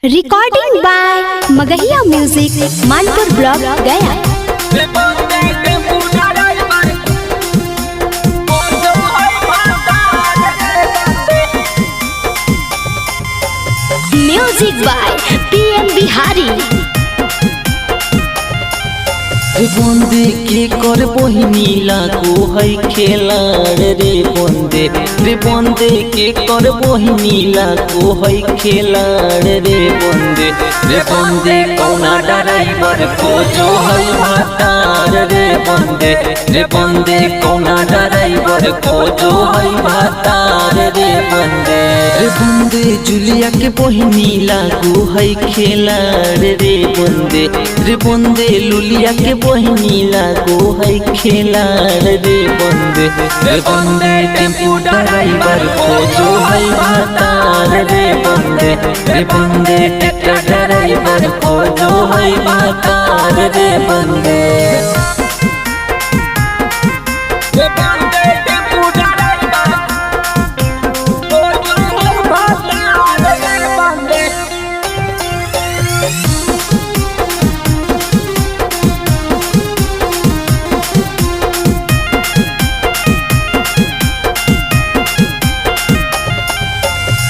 Recording by Magahiya music, Manpur block, Gaya. Music by P M Bihari. रे बंदे के कर बहिनी लागो है खेलार रे बंदे, रे बंदे के कर बहिनी लागो है खेलार रे बंदे, रे बंदे कौना ड्राइवर को जो है भातार रे बंदे, रे बंदे कौना ड्राइवर को जो है भातार रे बंदे, रे बंदे जुलिया के बहिनी लागो है खेलार रे बंदे, रे बंदे लुलिया के बहिनी लागो है खेलार रे बंदे, रे बंदे टेम्पू ड्राइवर को जो है भातार रे बंदे, रे बंदे ट्रैक्टर ड्राइवर को जो है भातार रे बंदे।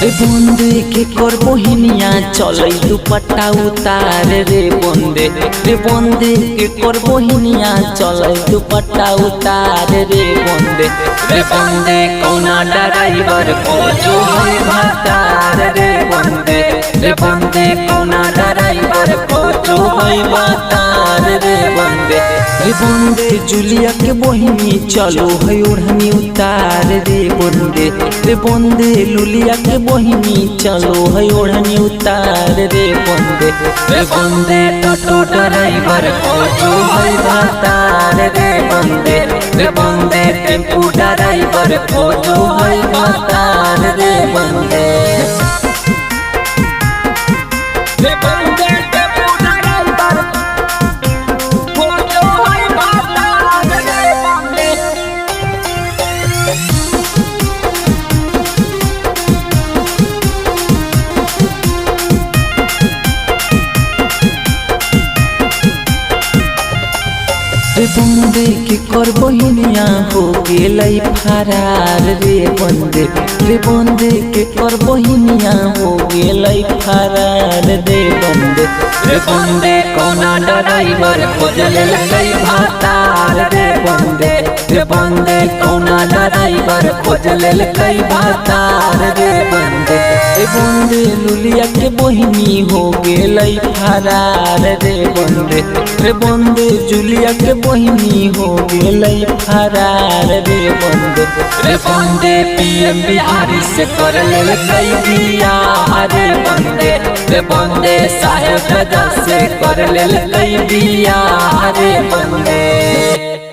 रे बंदे के कर बहिनिया चलै दुपट्टा उतार रे बंदे, रे बंदे के कर बहिनिया चलै दुपट्टा उतार रे बंदे, रे बंदे कौना ड्राइवर को जो है भातार रे बंदे, रे बंदे कौना ड्राइवर को जो है भातार रे बंदे, रे बंदे जुलिया के बहिनी चलो है ओढ़नी उतार रे बंदे, रे बंदे लुलिया के बहिनी चलो है ओढ़नी उतार रे बंदे, रे बंदे टोटो ड्राइवर को जो है भातार रे बंदे, रे बंदे टेम्पू ड्राइवर को जो है भातार रे बंदे। रे बंदे टेम्पू ड्राइवर को जो है भातार रे बंदे। रे बंदे के कर बहिनिया हो गेलै फरार रे बंदे, रे बंदे के कर बहिनिया हो गेलै फरार रे बंदे, रे बंदे कौना ड्राइवर खोज लेलकै भातार रे बंदे, रे बंदे कौना ड्राइवर खोज लेलकै भातार रे बंदे, रे बंदे लुलिया के बहिनी हो गेलै फरार रे बंदे, रे बंदे जुलिया के बहिनी हो गेलै फरार रे बंदे, रे बंदे पीएम बिहारी से कर लेलकै बियाह रे बंदे, रे बंदे साहेब राजा से कर लेलकै बियाह रे बंदे।